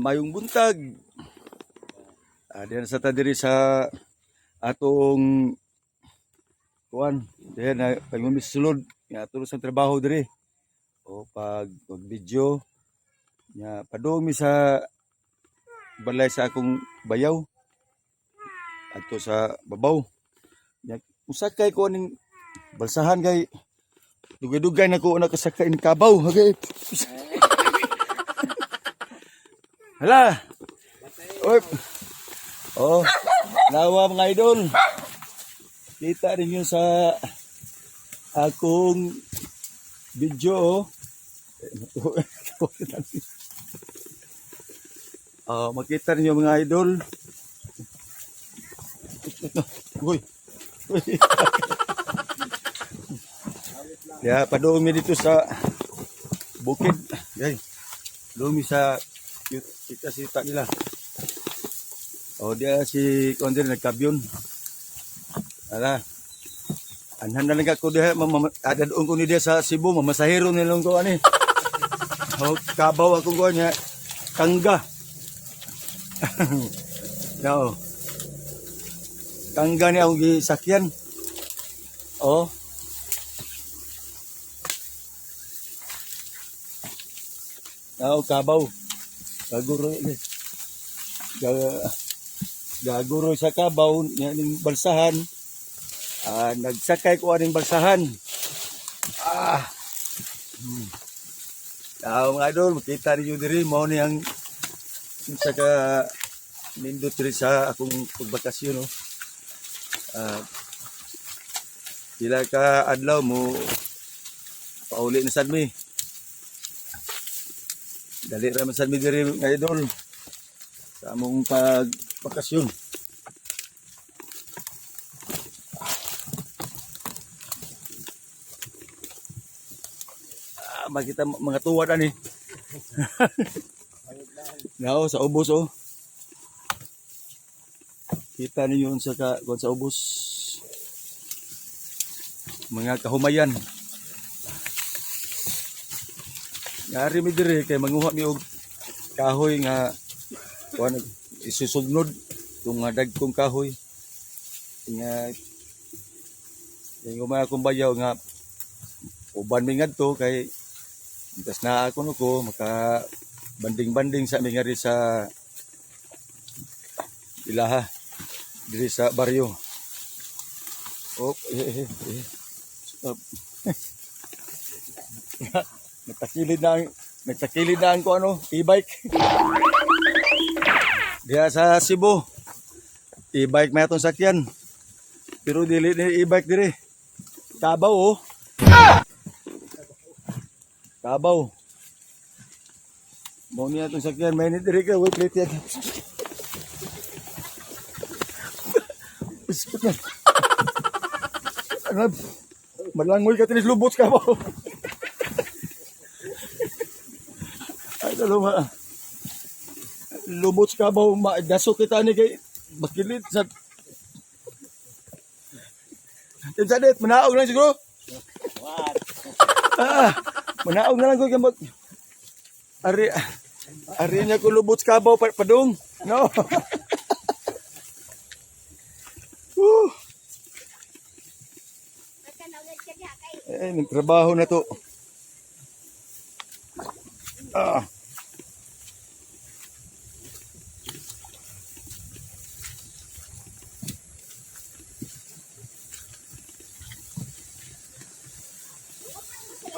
Mayong buntag. Diyan sa ta diri sa atong kuan, diyan na pag sulod nga ato sa trabaho diri. O pag video nya padung mi sa balay sa akong bayaw adto sa babaw. Nya usakay ko aning balsahan kay dugay-dugay na ko nakasakay ning kabaw. Okay. Hala. Oy. Oh, nawa mga idol. Kita ninyo sa akong video, oh. Oh, makita ninyo, mga idol. Uy. Uy. Ya, padung mi dito sa bukid. Gay. Padung mi sa kita sita nila. Oh, dia si Kondre nagkabyon. Ala. Anhan na lang ako diha, ada doon ko ni diha sa Cebu, mamasahero nilong ko ani. Oh, kabaw akong ko niya. Kangga. No. Kangga niya akong gisakyan. Oh. Oh, kabaw. Gaguro eh. Gaguro sa kabaw niya ning balsahan. Nagsakay ko aning balsahan. Ah. Mga idol, makita ninyo diri mao ni ang sa ka nindot diri sa akong pagbakasyon, no. Ah, pila ka adlaw mo pauli na sad mi. Dali ra man sad mi diri, mga idol, sa among pagbakasyon. Makita mga tuwad ani. Nao sa ubos, oh. Kita ninyo unsa ka kuan sa ubos. Mga kahumayan. Ngari mi diri kay manguha mi og kahoy nga kuan isusugnod tung nga dagkong kahoy. Nga yung mga akong bayaw nga uban mi ngadto kay tas na ako no ko maka banding-banding sa mi ngari sa ilaha diri sa baryo. Oh, eh, eh, eh. Stop. Nagtakilid na ang ko ano, e-bike. Diha sa Cebu. E-bike may atong sakyan. Pero dili ni e-bike diri. Kabaw, oh. Kabaw. Mao niya atong sakyan, may ni diri ka, wait wait yan. Biskut na. Ano? Malangoy ka tinis lubot ka ba? Ay, dalo. Lubot ka ba? Daso kita ni kay bakilid sa. Kinsa dit, manaog lang siguro. What? Ah, manaog na lang ko kay mag Ari ari niya ko lubot sa kabaw pa, padung. No. Woo. Eh, nagtrabaho na to. Ah.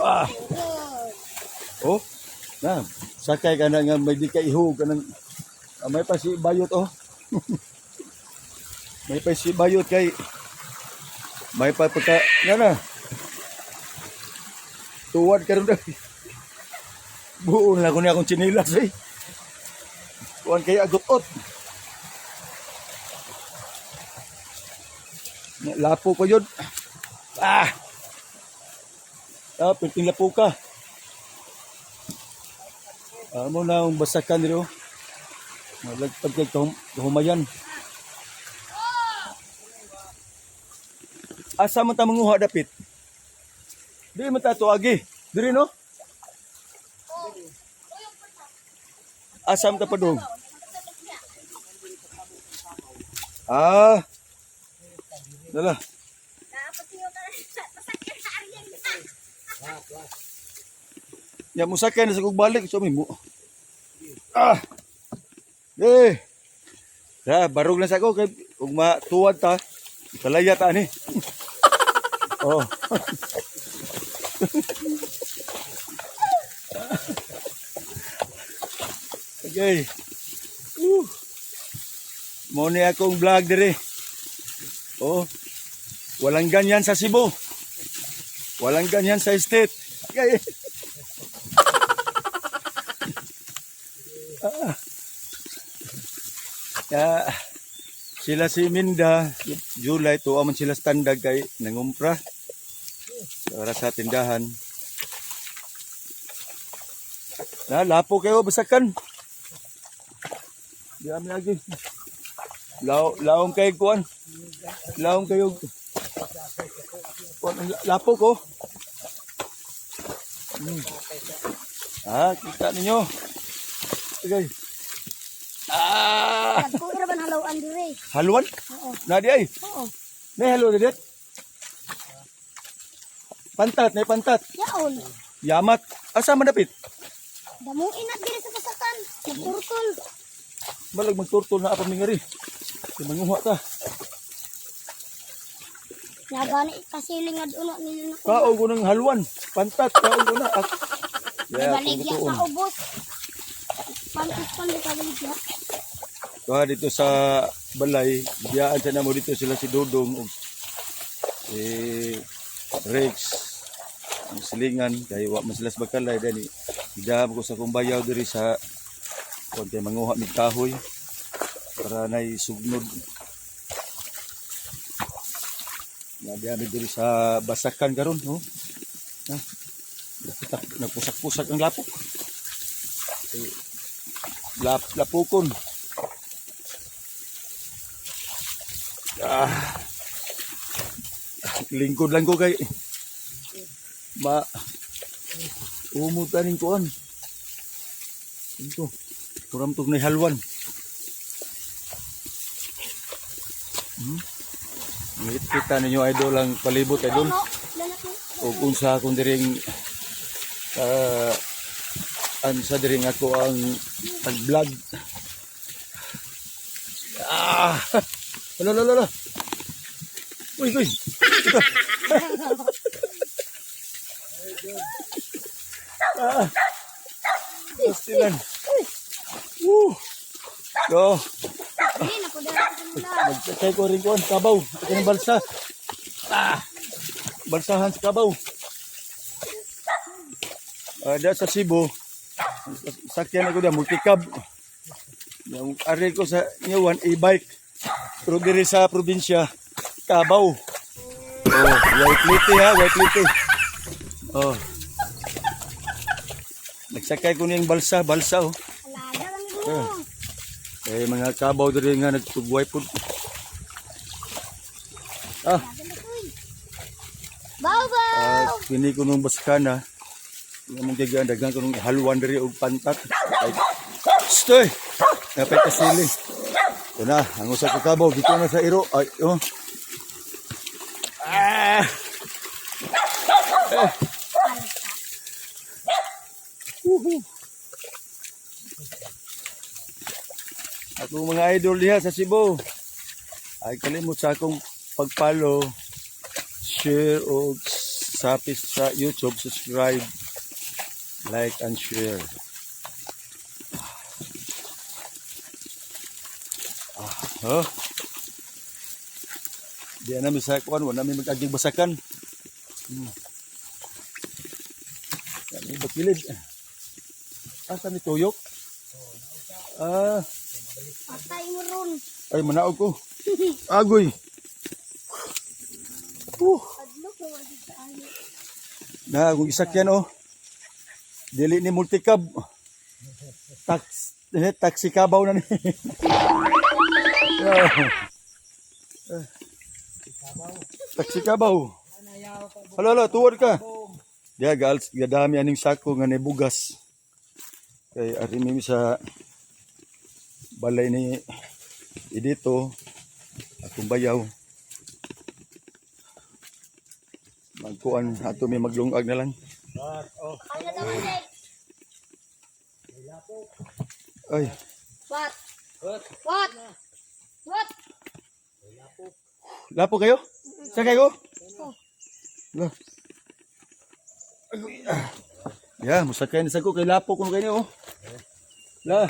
Ah. Oh, na, sakay ka na nga may di ka ihog ka ng, may pa si bayot, oh. May pa si bayot kay may pa pagka nga na. Tuwad ka rin. Buo na ko niya akong tsinilas eh. Kuan kay agutot. Lapo ko yun. Ah! Ah, perting lapo ka. Amo na ang basakan dito. Malagpag kay kahumayan. Asa man ta manguha dapit? Di man ta agi. Diri, no? Asam ta padung? Ah. Dala. Ya musakay na sa kog balik so mo. Ah. Eh. Da barog na sa ko kay ug matuwad ta. Kalaya ta ani. Oh. Okay. Woo. Mo ni akong vlog dire. Oh. Walang ganyan sa Cebu. Walang ganyan sa state. Okay. Ah. Kaya, sila si Minda, July, tuwa man sila standard kay nangumpra para sa tindahan. Na, lapo kayo, basakan. Di amin lagi. Laom kayo kuan. Laom kayo. Kuan, ang lapo ko. Ah, kita ninyo. Okay. Ah, Dagko ra ban halawan dire. Haluan? Oo. Na di ay. Oo. Nay halo dit. Pantat, nay pantat. Yaon. Yamat. Asa man dapit? Damuin na dire sa pasakan. Nagturtol. Balag magturtol na apa mingari. Kay manguha ta. Nagani kasiling ad uno nila na. Kaon ko ng haluan. Pantat, kaon ko na. Ak yeah, akong Baligya tuon. sa ubos. Pantos pan di kabaligya. Kuha dito sa balay, biyaan sa namo dito sila si Dodong ug si Rex. Ang silingan kay wa man sila sa bakalay dani. Gidaham ko sa akong bayaw diri sa kuan kay manguha mig kahoy para nay sugnod. Nadiya mi diri sa basakan karon, no? Ha? Nagpusak-pusak ang lapok. Eh, lapukon. Ah. Lingkod lang ko kay ma umutan ning kuan. Ito. Kuramtog na halwan. Kita ninyo, idol, ang palibot, idol. Ano? Lala ko. O unsa akong diring unsa diring ako ang pag-vlog. Ah! Ala, ala, ala. Uy, uy. Ito. Ah. Pastilan. Woo. Go. Hindi na ko dara sa kanila. Magsakay ko rin kuan kabaw. Ako ng balsa. Ah. Balsahan sa kabaw. Ah, da sa Cebu. Sakyan ako da multicab. Yung ari ko sa inyawan e-bike. Pero diri sa probinsya, kabaw. Oh, white liti ha, white liti. Oh. Nagsakay ko niyang balsa, balsa oh. Alada lang mo. Eh, mga kabaw diri nga nagtugway pud. Ah, Alada na ko. Baw baw. Ah, kini ko nung baskana. Yung mong gigaan daghan ko nung haluan diri og pantat. Ay, stoy. Napay kasili. Ito na, ang usa ka kabaw dito na sa iro. Ay, oh. Ah! Eh. Woohoo. Ako mga idol diha sa Cebu. Ay kalimot sa akong pag-follow, share o sa sa YouTube, subscribe, like and share. Ah, huh? Di na mi sa kuan, wala mi mag-aging basakan. Kami bakilid. Asa mi tuyok? Ah, Patay mo ron. Ay, manaog ko. Agoy. Adlo ko wala sa ayo. Na, kung isakyan oh. Dili ni multicab. Taxi kabaw na ni. Ah. Taxi kabaw. Halo, halo, tuwad ka. Diya, gals, gadami aning sako nga ni bugas. Kay ari mi sa Balay ni Idito, akong bayaw. Magkuan ato may maglungag na lang. Ano naman, Jake? Ay, What? What? What? lapo kayo? Sakay ko? La. Agoy, ah. Ya, musakay na sa ko kay lapo kuno kayo oh. La.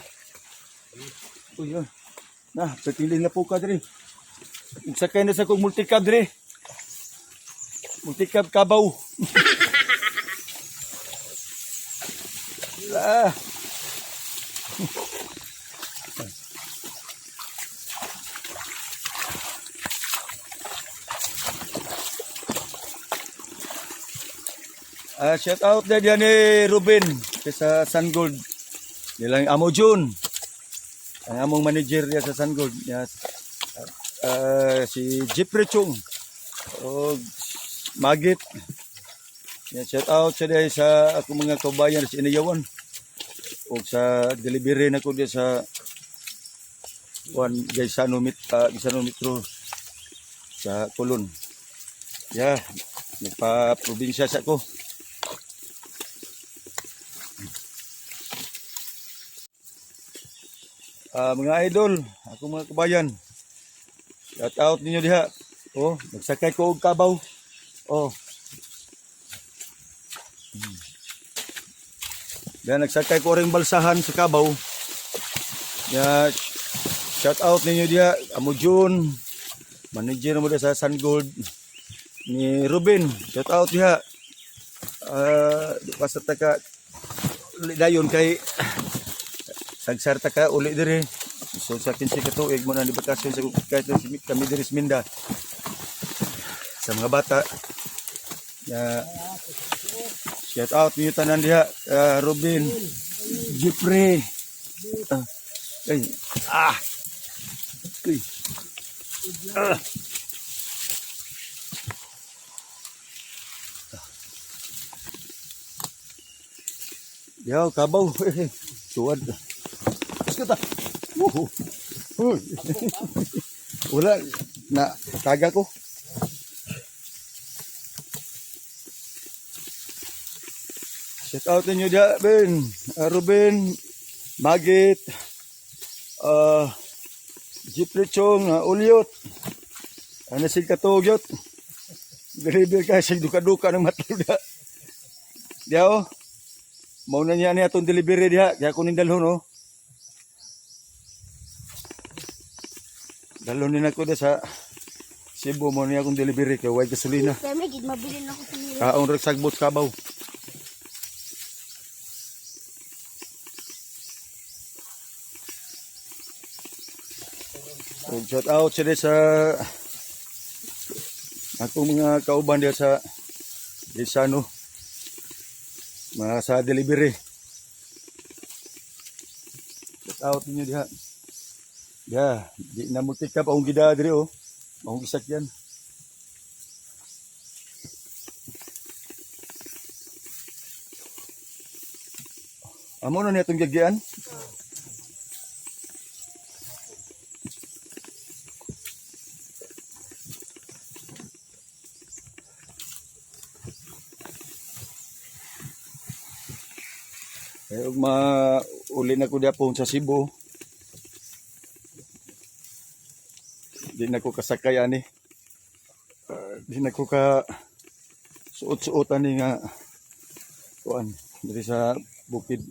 Uy, ah. Na, patingin lapo ka diri. Sakay na sa kong multicab diri. Multicab kabaw. La. Ah, shout out na diyan ni Ruben sa Sun Gold. Nilang Amo Jun. Ang among manager diya sa Sun Gold. Yes. Si Jeffrey Chung. O Magit. Yan, shout out sa diya sa akong mga kabayan sa Inayawan. O sa delivery na ko diya sa Juan Gaisano Gaisano Metro sa Colon. Yeah, nagpa-probinsya sa ko. Ah, mga idol, ako mga kabayan. Shout out ninyo diha. Oh, nagsakay ko og kabaw. Oh. Yan, nagsakay ko ring balsahan sa kabaw. Ya, shout out ninyo diha. Amo Jun, manager mo diha sa Sun Gold. Ni Ruben, shout out diha. Ah, di pa sa taka uli dayon kay sagsar ta ka uli diri. So sa 15 ka tuig mo na ni bakasyon sa kahit kami diri sa Minda. Sa mga bata. Ya, shout out niyo tanan diha, ah, Ruben, Jeffrey. Ah, ay, ah. Uy. Ah. Yaw, kabaw. Tuwad. Gusto ta. Wuhu. Uy. Wala. Na, taga ko. Shout out ninyo diya, Ben. Ah, Ruben, Magit, Jeffrey Chong, Ulyot. Ano sig katugyot? Deliver ka sig duka-duka ng matulda. Diya oh. Mao na niya niya atong delivery diha. Kaya kuning dalhon oh. Dalhon ni nako diha sa Cebu mo niya akong delivery kay way gasolina. Kaya may gid mabilin ako sa nila. Kaong rag sagbot kabaw. Ug shout out sila sa akong mga kauban diha sa Lisano. Mga sa delivery. Shout out ninyo diha. Diha, di na multicab akong gida diri oh. Akong gisakyan. Amo na niya itong gagyan? Eh, ug mauli na ko diha po sa Cebu. Di na ko kasakay ani. Ah, di na ko ka suot-suot ani nga kuan diri sa bukid.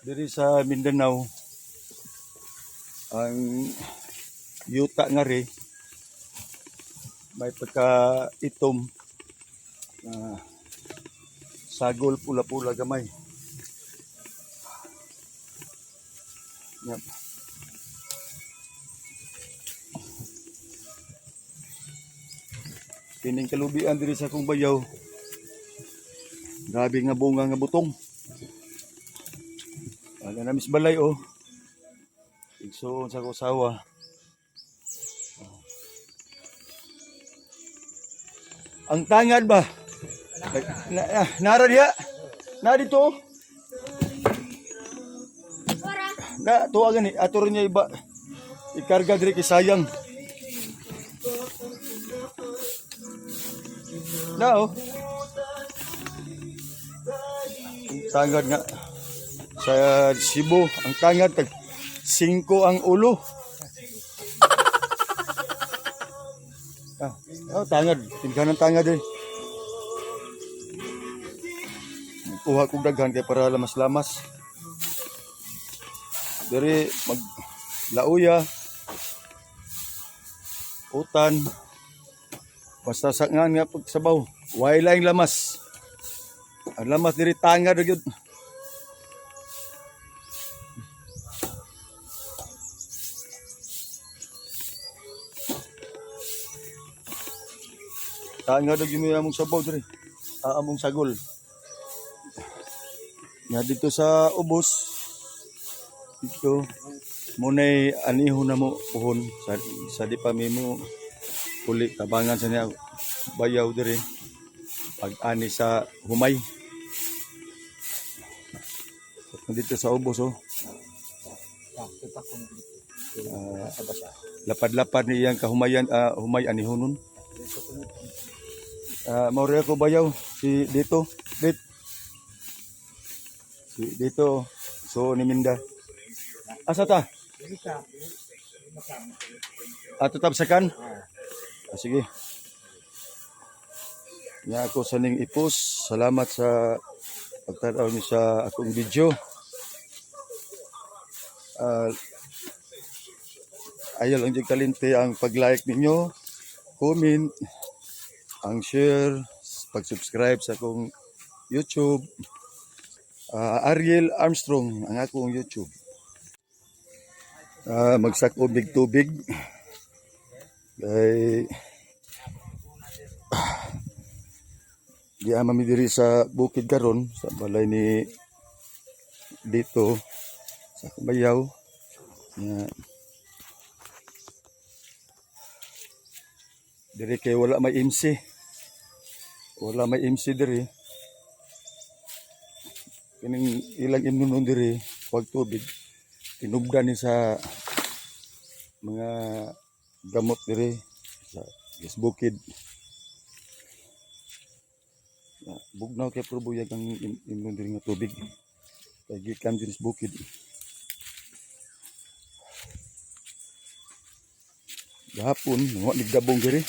Diri sa Mindanao ang yuta nga ri may pagka itom na sagol pula-pula gamay. Yep. Kining kalubian diri sa akong bayaw. Grabe nga bunga nga butong. Ana na mis balay oh. Igsuon sa akong asawa. Ang tangad ba? Na, na, nara diha. Na dito. Oh. Ora. Na tuwa gani ato rin niya iba. Ikarga diri kay sayang. Na oh. Ang tangad nga sa Cebu, ang tangad tag 5 ang ulo. Ah, oh, tangad, tingkan ng tangad eh. Kuha kog daghan kay para lamas-lamas. Diri mag lauya, utan, basta sa nga nga pagsabaw, way laing lamas. Ang lamas diri tangad ra gyud. Tangad ra gyud among sabaw diri. Ah, among sagol. Nga dito sa ubos, dito munay aniho na mo puhon sa di pa mi mo uli tabangan sa niya bayaw diri pag ani sa humay dito sa ubos oh. Ah, lapad-lapad ni iyang kahumayan, ah, humay anihon nun. Ah, mao rin ako bayaw si dito dit si dito so ni Minda asa ta. Ato tabsakan? Ah, sige. Nya ako sa ning ipos. Salamat sa pagtanaw niyo sa akong video. Ah, ayaw lang jud kalimti ang pag-like ninyo, comment, ang share, pag-subscribe sa akong YouTube. Ah, Ariel Armstrong ang akong YouTube. Ah, magsakobig tubig. Kay di ama mi diri sa bukid karon sa balay ni dito sa Kumayaw. Nga diri kay wala may MC. Wala may MC diri. Kining ilang imnon diri, wag tubig. Tinubdan ni sa mga gamot diri sa gas bukid. Na, bugnaw kay pero buyag ang imnon diri nga tubig. Kay gikan diri sa bukid. Gahapon, wa nagdabong diri.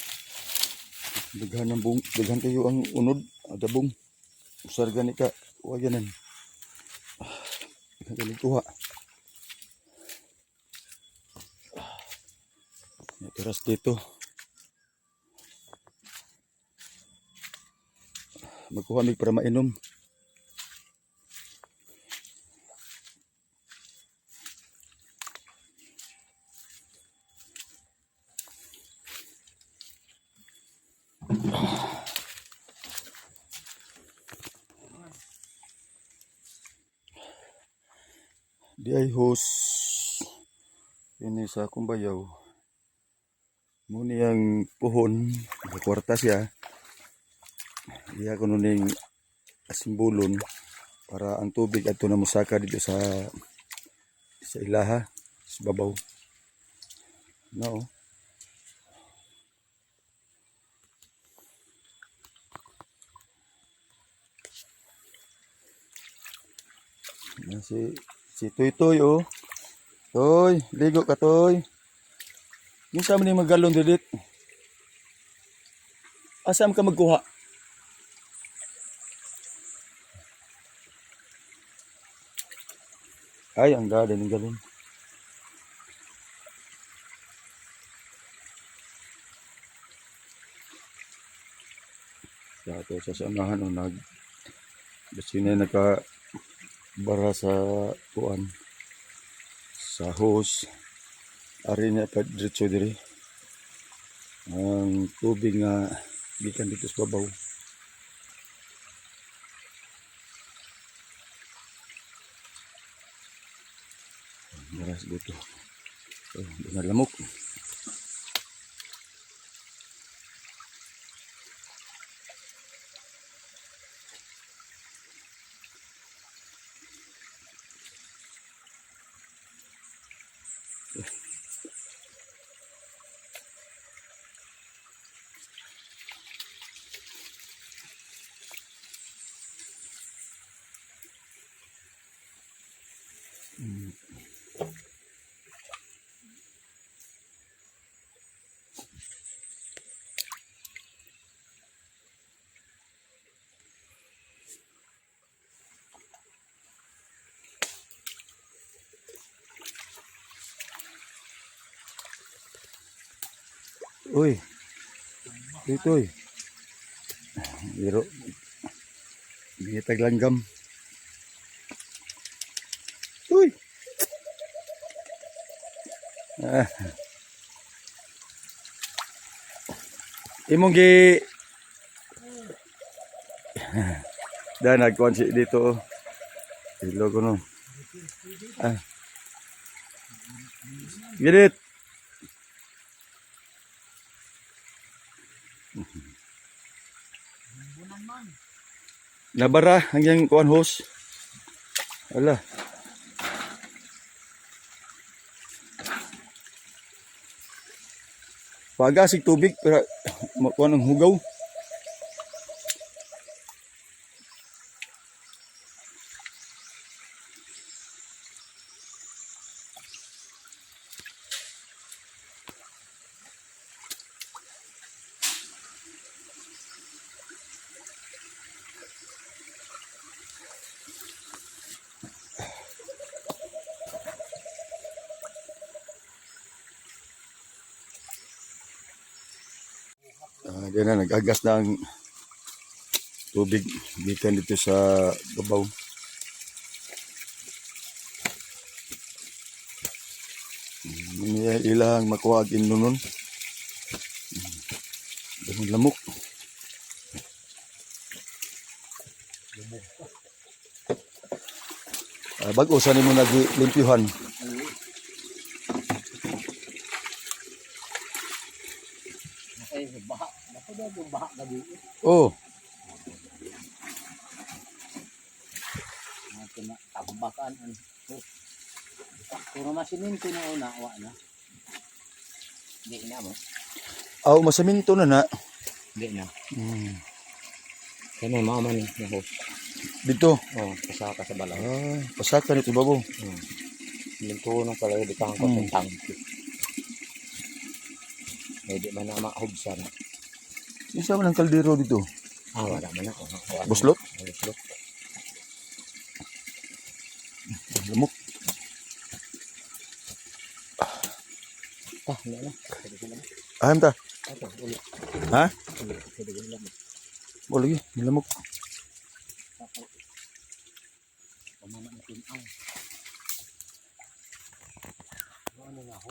Daghan ang bung, daghan kayo ang unod, ah, dabong. Usar gani ka, wa ganan. Daghan kayo kuha. May teras dito. Magkuha mig para mainom. Di ay hose. Ini sa akong bayaw. Muni ang puhon, kwarta siya. Iya ko ning asimbolon para ang tubig adto na mosaka dito sa ilaha, sa babaw. No. Yan si Toy Toy oh. Toy, ligo ka Toy. Yung sa ni magalon didit. Asa man ka magkuha? Ay, ang ganda ng galon. Sa ato sa unahan o nag basina naka bara sa kuan Sa hose ari na pa diretso diri ang tubig nga gikan dito sa babaw. Garas dito. Oh, doon lamok. Uy. Dito uy. Biro. Bitag langgam. Uy. Ah. Imong gi Da nagkuan si dito, oh. Ilo ko no. Ah. Gidit. Nabara hanggang kuan hose. Ala. Pagasig tubig pero kuan ang hugaw. Ah, diyan na nag-agas na ang tubig gikan dito sa babaw. Ilang makuha ang inunon. Daming lamok. Ah, bago sa nimo naglimpyuhan. Ay, baha. Naku daw yung baha gabi. Oh, Mga tina, tambakan. Ano. Oh. Pero masiminto na una, wa na. Hindi na mo. Aw masaminto na na. Hindi na. Kaya may mama ni. Naku. Dito. Oh, pasaka sa balaw. Ah, pasaka nito babaw. Minto nung pala di kang ko tangki. Eh, di man na mahubsan. Isa man ang kaldero dito. Ah, wala man ako. Wala. Buslot? Buslot. Lamok. Ah, hindi na. Pwede ko lang. Aham ta. Ito, uli. Ha? Uli. Pwede ko lang. O lagi, may lamok. Pamama na tinaw. Ano na ako?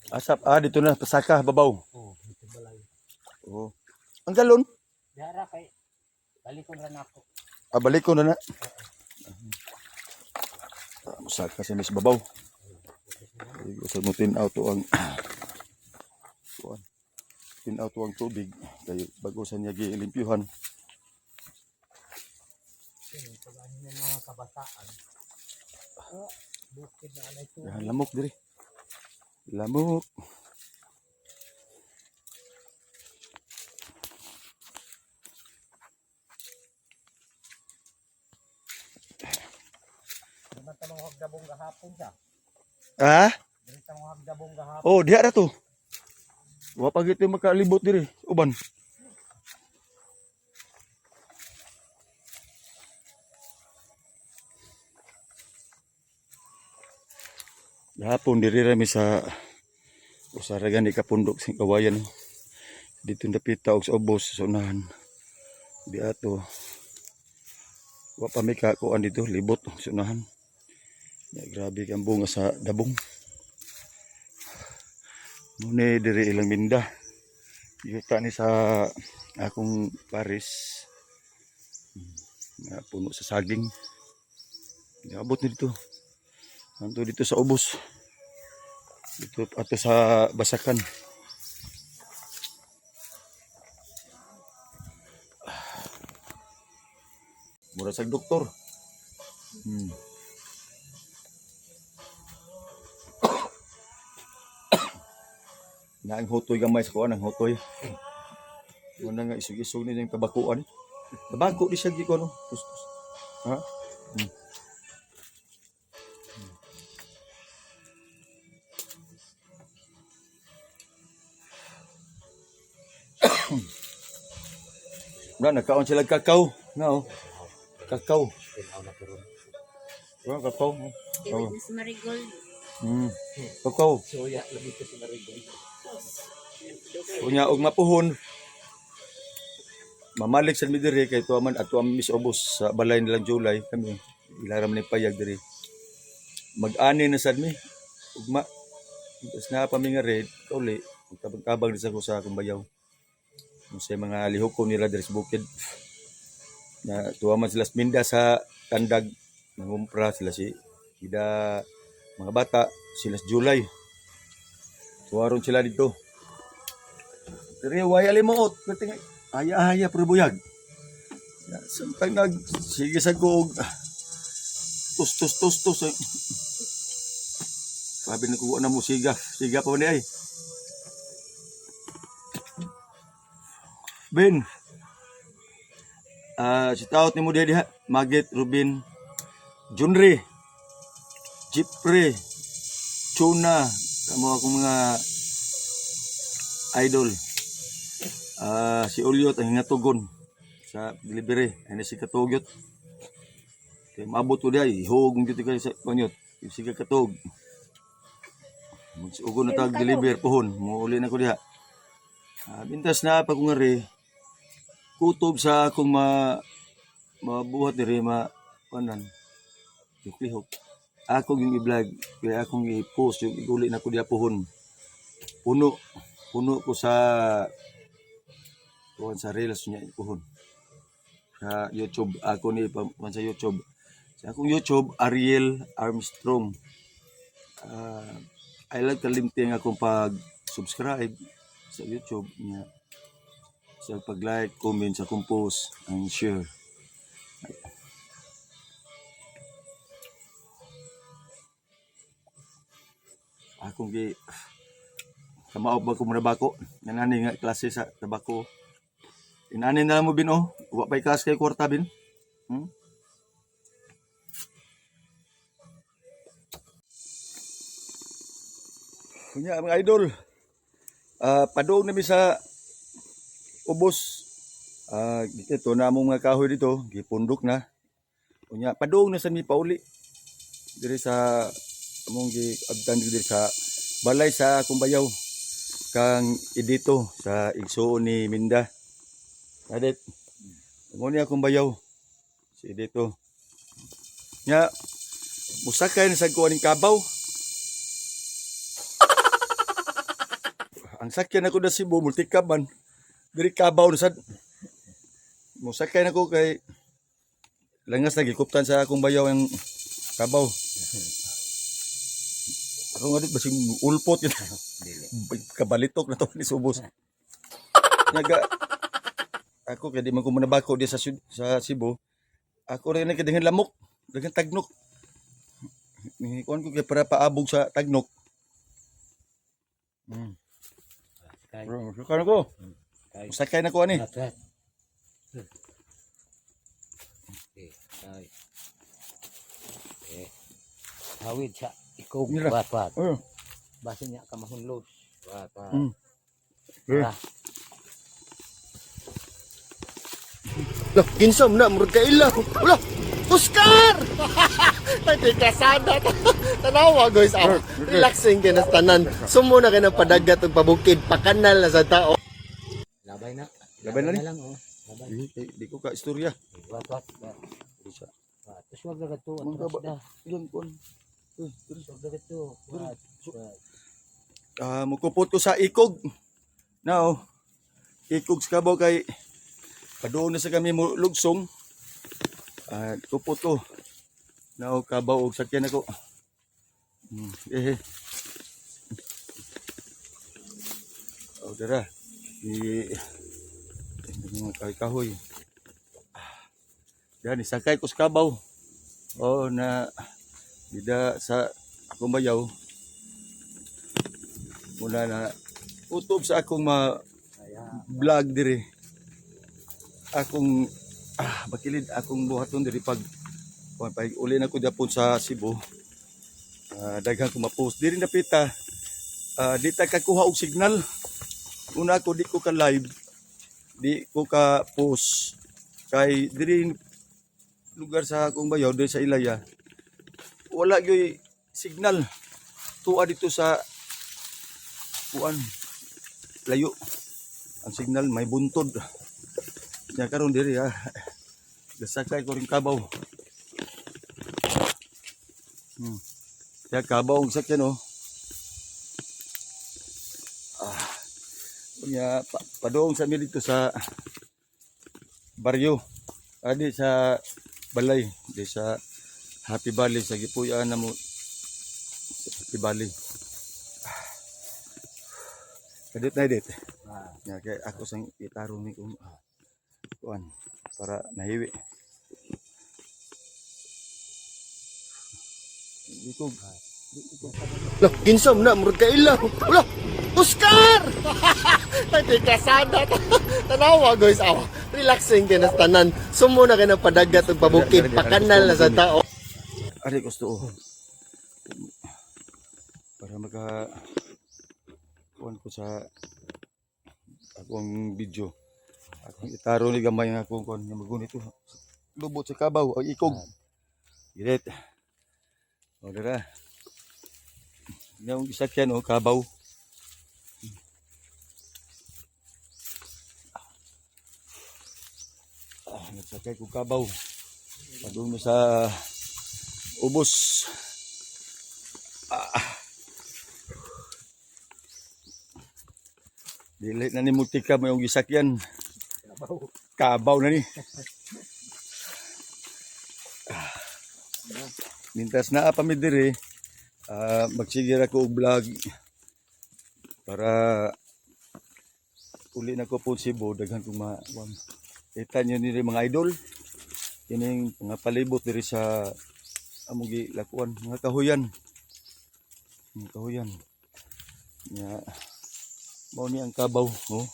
Asap, ah, dito na, pasaka, babaw. Oh, ito balay. Oh. Ang galon. Dara kay balikon ra nako. Ah, balik ko na na. Ah, masaka sa mis babaw. Ay, usad mo tinaw to ang kuan. Tinaw to ang tubig kay bago sa niya gilimpyuhan. Pag ano yung mga kabataan. Oh, bukid na anay to. Yan, lamok diri. Lamok. Naman tanong hagdabong gahapon siya. Ah? Dili tanong hagdabong gahapon. Oh, diha ra to. Wa pa gito makalibot diri, uban. Gahapon diri ra mi sa usa ra gani ka pundok sa kawayan. Dito dapita og sa ubos sa unahan. Di ato. Wa pa mi kakuan dito, libot sa unahan. Ya, grabe kang bunga sa dabong. Muna diri ilang minda. Yuta ni sa akong paris. Nga puno sa saging. Abot ni dito. Anto dito sa ubos. Dito ato sa basakan. Mura sa doktor. Na ang hotoy gamay sa kuan ang hotoy. Una nga isug-isug ni yung tabakuan. Tabako di siya gi kuan. Oh. Tus, tus. Ha? Wala, nagkaon sila kakao. Na, oh. Kakao. Tinaw na pero. Wala, kakao. Oh. David na sa Marigold. Kakao. Soya lagi ko sa Marigold. Unya og mapuhon. Mamalik sa mi diri kay tuwa man ato ang mis ubos sa balay nilang July kami. Ilaram ni payag diri. Mag-ani na sad mi. Ugma. Tapos na pa mi nga red kauli. Tabang-tabang di sa ko sa akong bayaw. Kung sa mga lihok ko nila diri sa bukid. Na tuwa man sila sa minda sa tandag nangumpra sila si ida mga bata sila sa July. Tuwaron sila dito. Diri way alimuot. Pwede nga aya-aya pero buyag. Ya, samtang nag sige sa kuog. Tus tus tus tus. Eh. Sabi na kuha na mo siga. Siga pa ni ay. Ben. Ah, si taot ni mo diha diha. Magit Rubin Junri. Jipre. Chuna. Kamo akong mga idol. Ah, si Ulyot ang hingatugon sa delivery. Ano si Katugyot. Kaya maabot ko diha, ihog mo dito kayo sa kanyot. Sige katug. Magsugo na tag deliver pohon. Muuli na ko diha. Ah, bintas na pa ko nga ri. Kutob sa akong mabuhat diri ma panan. Lihok. Ako yung i-vlog, kaya akong i-post yung iguli na ko diha pohon. Puno, puno ko sa kuan sa reels niya pohon. Sa YouTube ako ni kuan sa YouTube. Sa akong YouTube Ariel Armstrong. Ah, I like kalimti ang akong pag-subscribe sa YouTube niya. Sa pag-like, comment, sa akong post, and share. Akong gi kamao ba ko muna bako? Nanani nga klase sa tabako. Inani na lang mo bin oh. Wa pa'y klase kay kwarta bin. Kunya mga idol. Ah, padung na mi sa ubos. Ah, dito na among mga kahoy dito, gipundok na. Unya padung na sa mi pauli. Diri sa among giabtan diri sa balay sa akong bayaw kang idito sa igsuon ni Minda. Adit. Mo ni akong bayaw si idito. Nya musakay na sa kuan ning kabaw. Ang sakyan ako na Cebu, multikab man. Diri kabaw na sad. Musakay na ko kay langas na gikuptan sa akong bayaw ang kabaw. Ako nga dit basing ulpot yun. Dili. Kabalitok na to ni subos. Naga ako kay di man ko manabako di sa sa Cebu. Ako rin kay dengan lamok, dengan tagnok. Ni kuan ko kay para paabog sa tagnok. Kay. Bro, sakay na ko. Kay. Sakay na ko ani. At. Eh, ay. Eh. Hawid sa ikaw Mira. wat wat. Oh. Basta niya ka mahunlos. Wat wat. Eh. Ah. Lah, kinsa man na murag kaila. Wala. Oscar! Tay kasada. Tanawa guys. Ah, relaxing kay nas tanan. Sumo na kay ng padagat ug pabukid, pakanal na sa tao. Labay na. Labay na ni? Lang oh. Labay. Eh, di ko ka istorya. Eh, wat wat. Wat. Wat. Tapos wag na kadto Mga atras ba- na. Ilan kuan. Uy, diri. Sobra ito. What? Ah, mukupot ko sa ikog. Now, ikog sa kabaw kay paduon na sa kami mo lugsong. Ah, kupot ko. Now, kabaw og sakyan ako. Eh. Oh, dara. Di hindi mga kahoy kahoy. Diyan, isakay ko sa kabaw. Oh, na bida sa akong bayaw muna na utob sa akong ma vlog diri akong bakilid akong buhaton diri pag kuan pag uli na ko gyapon sa Cebu, daghan ko ma-post diri napita, di ta kakuha og signal. Una ako di ko ka live, di ko ka post kay diri lugar sa akong bayaw diri sa Ilaya wala gyoy signal tuwa dito sa kuan, layo ang signal, may buntod nya. Karon diri ha, gasakay ko rin kabaw. Ya, kabaw ang sakyan, oh. Nya padung sa mi dito sa baryo, adi sa balay di sa Happy Valley, sa gipuy-an na mo sa Happy Valley. Kadit na dit. Ya, kay ako sang itarong ni kung kuan para nahiwi. Ikog. Lah, kinsa man na murag kaila. Wala. Oscar! Ay, kasada. Tanawa guys, awa. Relaxing kay nas tanan. Sumo na kay ng padagat ug pabukid, pakanal na sa tao. Ari gusto, oh. Para maka kuan ko sa akong video. Akong itaro ni gamay nga akong kuan nga magunit to. Lubot sa kabaw o ikog. Gilit. O dira. Yung isakyan, oh, kabaw. Ah, nagsakay ko kabaw. Padung mo sa ubos. Ah. Dili na ni multika mo yung gisakyan. Kabaw na ni. Ah. Mintas na pa mi diri, magsige ra ko og vlog para uli na ko po Cebu, daghan kong ma kuwan. Kita niyo nila mga idol, kining mga palibot diri sa among gilakuan, mga kahuyan, mga kahuyan nya. Mao ni ang kabaw, oh.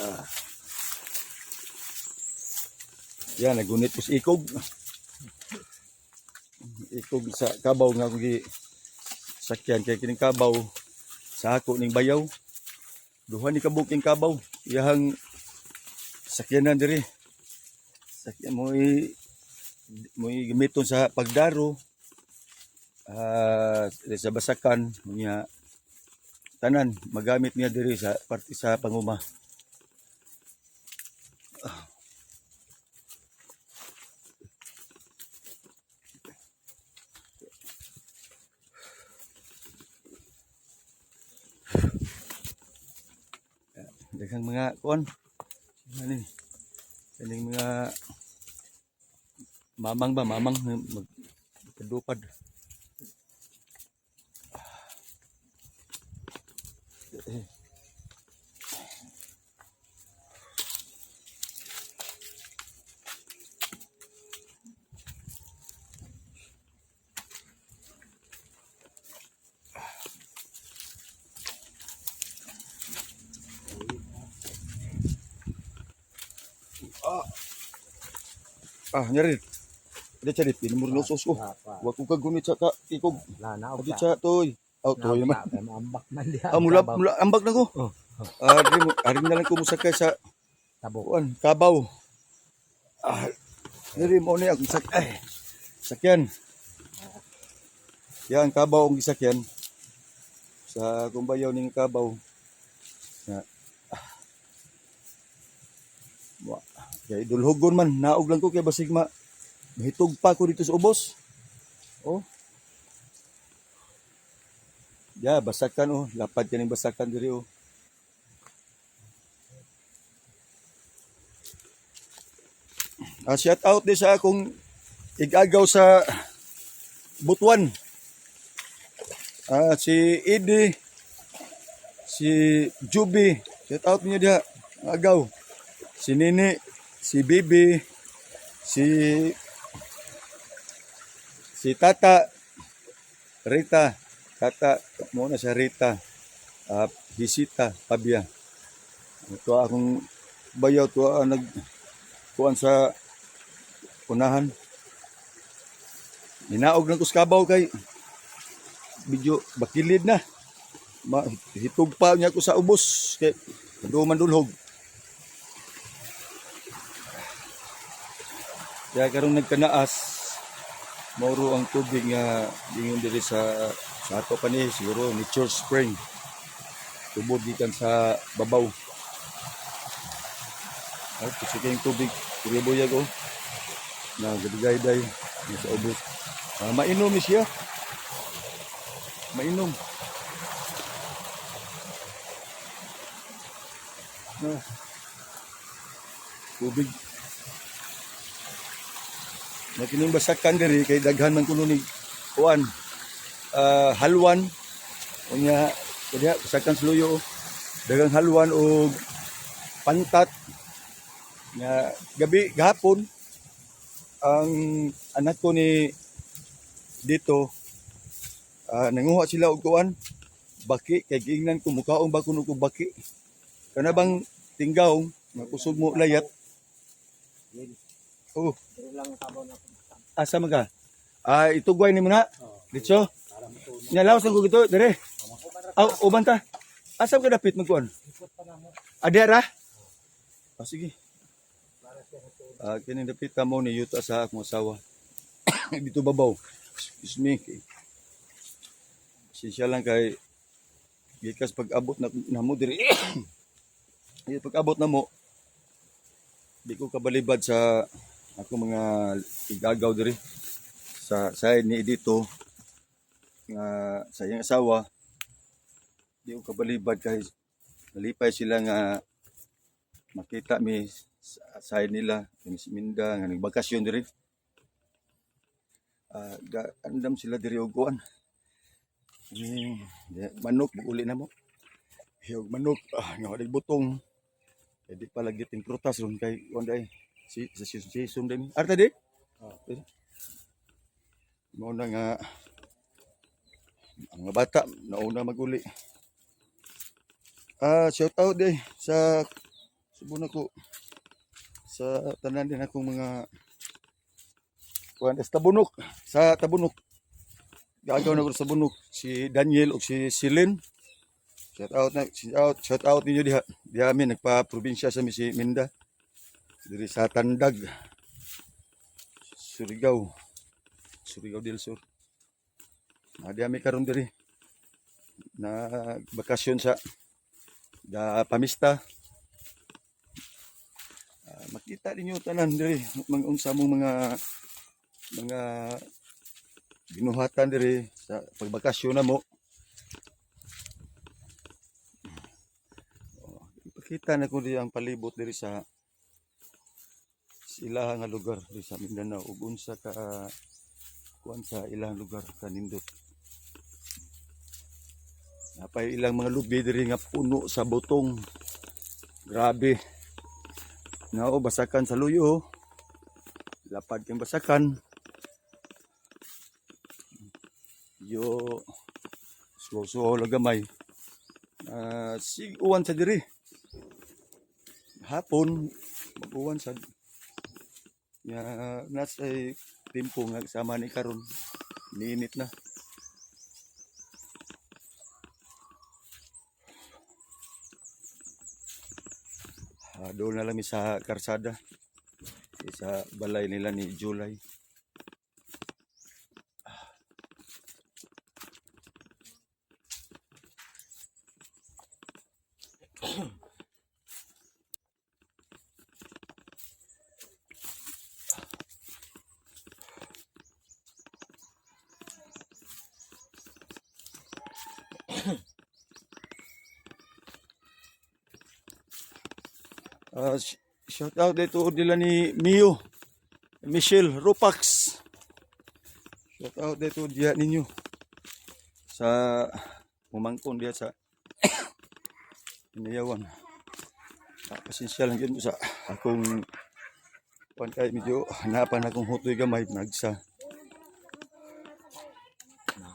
Ah. Yan, nagunit ko sa ikog. Ikog sa kabaw nga akong gi sakyan kay kining kabaw sa ako ning bayaw. Duha ni kabuking kabaw. Iyahang sakyanan diri. Sakyan mo i mo gamiton sa pagdaro, sa basakan niya, tanan magamit niya diri sa parte sa panguma. Daghang mga kuan ano ni kaning mga mamang ba, mamang magpadupad. Eh. Ah, nyari. Ada cari pin murno sos ko. Apa. Wa ko kagunit sa ka ikog. La na Adi sa toy. Oh, toy naman. Ambak man diha. Ah, mula, mula ambag na ko. Oh. Ah, di mo, ari na lang ko musakay sa Tabok. kuan, kabaw. Ah, diri mo ni akong sak ay, sakyan. Yan kabaw ang gisakyan. Sa kumbayaw ning kabaw. Na. Ah. Wa. Kay dulhogon man, naog lang ko kay basig ma mahitog pa ko dito sa ubos. Oh. Ya, basakan oh, lapad kaning basakan diri oh. Ah, shout out di sa akong igagaw sa Butuan. Ah, si Idi, si Juby, shout out niyo diha, agaw. Si Nini, si Bibi, si si Tata, Rita, Tata, muna siya Rita, ah, Hisita, Pabia. Ito akong bayaw to nag kuan sa unahan. Ninaog lang ko sa kabaw kay medyo bakilid na. Ma, hitog pa niya ko sa ubos kay duman dulhog. Kaya karong nagkanaas mauro ang tubig nga dingon diri sa ato pa ni siguro ni Church Spring. Tubod gikan sa babaw. Ay, kasi kayong tubig, kuribuyag oh. Na gadigay-day sa ubos. Ah, mainom ni siya. Mainom. Ah. Tubig. Makining basakan diri kay daghan man kuno ni kuan. Ah, halwan. Unya kaya basakan sa luyo. Oh. Daghang halwan og pantat nga gabi gahapon ang anak ko ni dito nanguha sila og kuan baki kay giingnan ko mukaon ba kuno ko baki kana bang tinggaw nga kusog mo layat. Oh, Pero lang kabaw na. Asa man ka itugway nimo na Oh. ditso Para mo to. nya lawas lang ko gito dire. Aw, uban ta. Asa man ka dapit magkuan? Ikot pa na mo. Adera. Ah, sige. Ah, kining dapit mo ni yuta sa akong asawa. Dito babaw. Excuse me. Siya lang kay gikas pag-abot na, na mo diri. Gikas pag-abot na mo, di ko kabalibad sa ako mga igagaw diri sa side ni dito nga sa iyang asawa, di ko kabalibad kay nalipay sila nga makita mi sa side nila kami si Minda nga nagbakasyon diri. Ah, andam sila diri og kuan. Manok uli na mo. Hiyog manok nga walay butong. Kay di pa lagi ting prutas ron kay kuan day si sa season day. Arta di? Oh. Mao na nga ang mga bata nauna maguli. Ah, shout out day sa subo na ko sa tanan din akong mga kuan sa Tabunok, sa Tabunok. Gagaw na ko sa Tabunok si Daniel ug si Silin. Shout out na, shout out, shout out ninyo diha. Diha mi nagpa-probinsya sa mi si Minda. Diri sa Tandag. Surigao. Surigao del Sur. Ah, diha mi karon diri. Na bakasyon sa da pamista. Ah, makita ninyo tanan diri mga unsa mong mga ginuhatan diri sa pagbakasyon na mo. Oh, ipakita na ko diri ang palibot diri sa ilaha nga lugar diri sa Mindanao ug unsa ka kuan sa ilang lugar kanindot. Napay ilang mga lubi diri nga puno sa butong. Grabe. Nao basakan sa luyo. Oh. Lapad kang basakan. Yo suo-suo lang gamay. Ah, sig uwan sa diri. Hapon mag-uwan sa ya nasa timpo nga sama ni karon. Niinit na. Ah, doon na lang mi sa karsada. Sa balay nila ni July. Shout out dito nila ni Mio, Michelle Rupax. Shout out dito diya ninyo sa umangkon diya sa Inayawan. Pasensya lang yun sa akong kuan kay medyo hanapan akong hutoy gamay nagsa.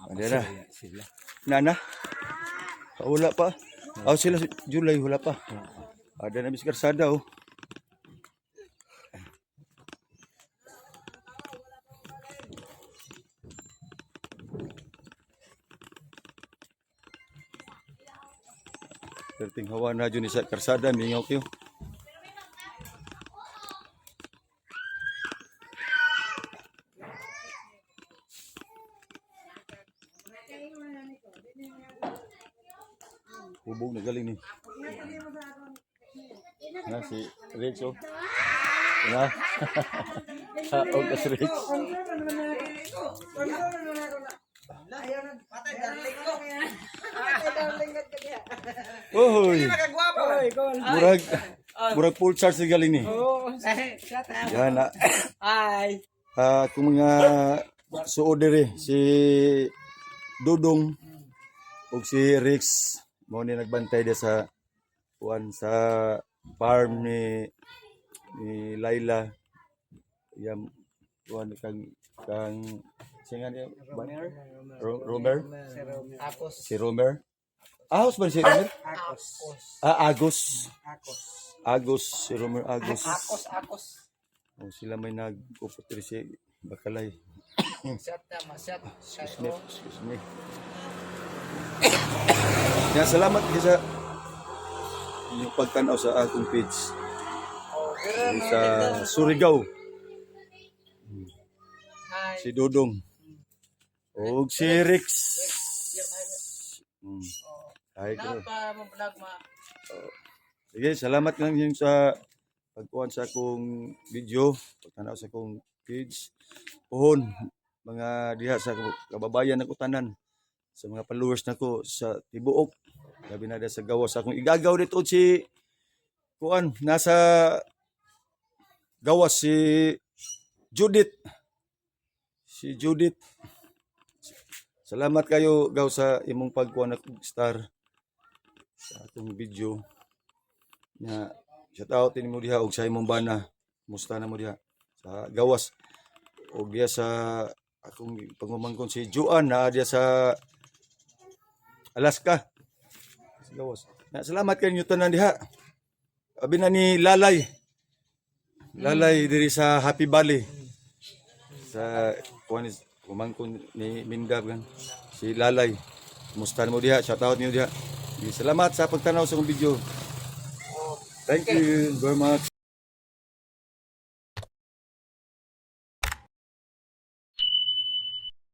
Ano na? Sila. Nana? Ah, wala pa. Ah, sila July wala pa. Ada na mis karsada oh. Perting hawa na dyan sa karsada, mingaw kayo. Hubog na galing ni. Na si Rex oh. Na. Og si Rex. Oy. Murag murag full charge ni galing ni. Yan na. Hi. Ah, kung mga suod diri si Dudong ug si Rex mao ni nagbantay di sa kuan sa farm ni Laila. Yam kuan kang kang siya nga niya Romer. Romer. Akos. Si Romer. Ahos ba si Romer? Akos. Ah, Agos. Akos. Agos si Romer Agos. Akos, akos. Oh, sila may nag-upot diri si Bakalay. Shut na, masyat. Excuse me, excuse me. Ya, salamat kayo sa inyong pagtanaw sa akong page. Diri sa Surigao, Hi. si Dudong. Og si Rex. Hi, bro. Pa mo vlog ma. Sige, salamat lang yun sa pagkuhan sa akong video, pagtanaw sa akong page. Pohon, mga diha sa kababayan ng utanan, sa mga followers nako sa tibuok. Labi na diha sa gawas akong igagaw dito si kuan nasa gawas si Judith. Si Judith. Salamat kayo gaw sa imong pagkuhan akong star sa atong video nga shout out din mo diha og sa imong bana. Musta na mo diha sa gawas og diha sa akong pagmamangkon si Joan na diha sa Alaska sa gawas. Na, salamat kayo ninyo tanan diha. Abi na ni Lalay. Lalay diri sa Happy Valley. Sa kuan ni pamangkon ni Minda kan si Lalay. Musta na mo diha? Shout out niyo diha. Salamat sa pagtanaw sa akong video. Thank you very much.